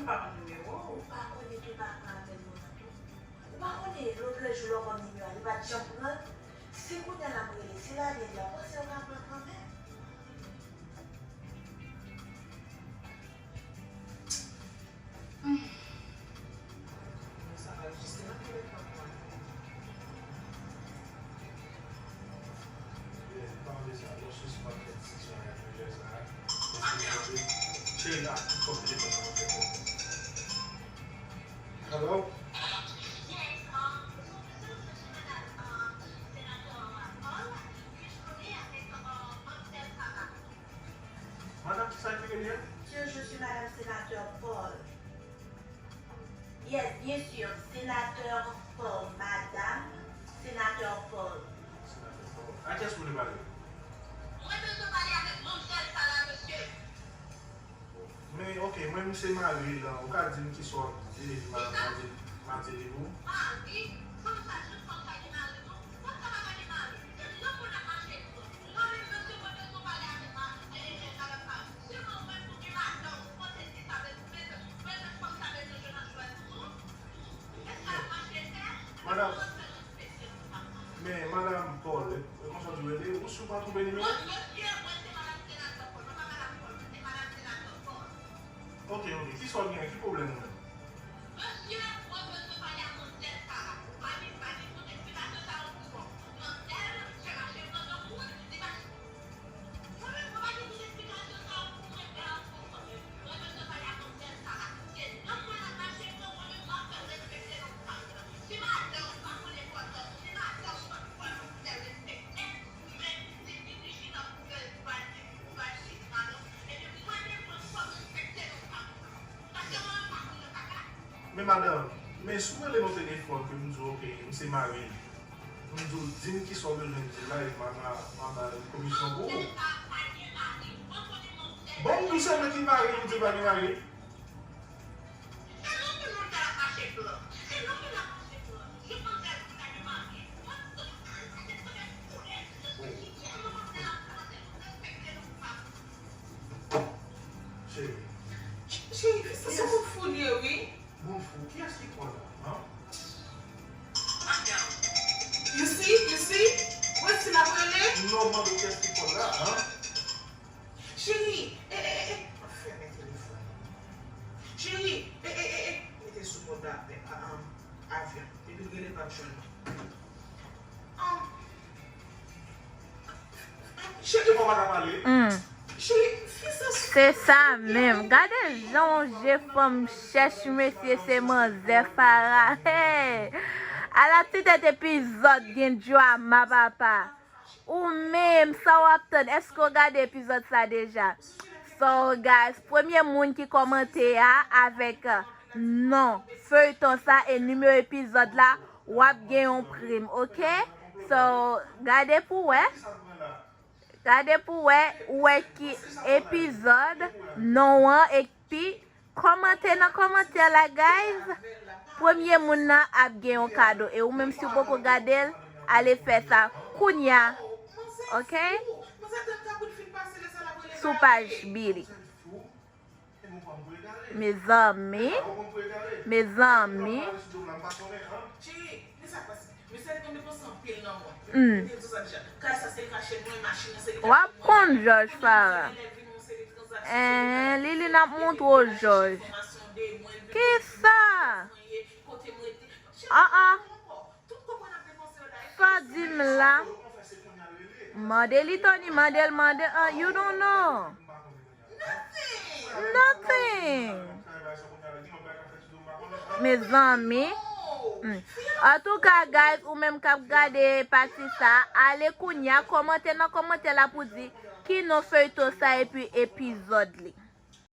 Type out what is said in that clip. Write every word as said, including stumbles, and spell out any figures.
Ou pa konn nimewo, ou pa konnen tou pa pran apèl moun nan tou. Ou pa konnen lòt lè jou lè w ban m nimewo a, li pa t janm pran l. Si kounye a la m rele, si l ale li a, panse yo ka pran l kanmenm. Hello? Madanm, kisa ki rele a? Sir, je suis Madame Sénateur Paul. Yes, bien sûr, Sénateur Paul, Madame Sénateur Paul. Senatè Paul. A kiyès ou vle pale? Mwen bezwen pale avèk manmzèl sa la, mesye. Men, ok, mwen, m se mari l. Ou ka di m kisa w ap di, m a, m a di, m a di li pou ou. Mari? Fanm sa, jis fanm sa gen mari tou? Fanm sa pa ka gen mari. Se lòt moun ap mache pou. Mwen menm, mesye, mwen bezwen pale avèk ma-, e, e, e, avèk mari. Sèlman ou menm, ou gen madanm, ou panse ti sa bezwen, bezwen, bezwen fanm sa bezwen jwenn anjwèt tou? Kisa l ap mache fè? Madanm. Men, madanm Paul, e konsa w di w rele, ou si w pa twonpe nimewo? Mwen, mesye, mwen se madanm senatè Paul, mwen pa madanm Paul, mwen se madanm senatè Paul. Ok, ok. Kisa w gen? Ki pwoblèm ou menm? Mesye, mwen bezwen pale a manmzèl sa a. Pa gen, pa gen tout eksplikasyon sa yo pou mwen. Manmzèl fè mache pran nan moun, li mache. Mwen menm, mwen pa gen tout eksplikasyon sa yo pou mwen, e, pou mwen menm. Mwen bezwen pale a manmzèl sa a. Se nonm mwen l ap mache pran, mwen menm m ap fè l respekte nonm pa m nan. Si madanm ou pa konn enpòtans ou, si madanm ou pa konn fè l respekte, ou menm, li vin li chita pou fè l pral di pou pral chita non. Epi mwen menm, mwen fò m respekte nonm pa m nan. Paske mwen menm pa konn nan kaka. Men madanm, men si w rele nan telefòn ke m di w, ok, m se mari l. M di w, di m kisa w bezwen di la, epi m a, m a, m a ba l komisyon pou ou. Bon, m di w sèlman ki mari l, ou di l pa gen mari. Cheri. Cheri, se sou moun fou li ye, wi. Moun fou, kiyès ki kò la, an? You see, you see? Wè si l ap rele. Non, mande kiyès ki kò la, an? Cheri, e, e, e, e, m ap fèmen telefòn. Cheri, e, e, e, e, mete sou mòd a, a, a, avyon. Epi l rele pa jwenn ou. An. Cheri, fò pa ta pale. Hmm. Cheri, fi sa. Se sa menm. Gade jan w je fanm chèch, mesye, se manzè Farah. Hey! Ala ti tèt epizòd gen drama, papa. Ou menm, sa w ap tann? Èske w gade epizòd sa deja? So, guys, premye moun ki kòmante a avèk, euh, non feyton sa e nimewo epizòd la, w ap gen yon prim, ok? So, gade pou wè. Gade pou wè, ou wè ki epizòd, non an, epi kòmante nan kòmantè la, guys. Premye moun nan ap gen yon kado. E ou menm, si w poko gade l, ale fè sa kounya. Ok? Sou paj Billy. Mezanmi. Mezanmi. Hmm. W ap konn Jòj Farah. Enhen, Liline ap montre w Jòj. Kisa? Ah, ah. Sa w di m la? Mande li, Tony, mande l, mande, ah, you don't know. Nothing. Mezanmi. Hmm. Antouka, guys, ou menm k ap gade pati sa, ale kounya, kòmante nan kòmantè la pou di ki non feyton sa epi epizòd li.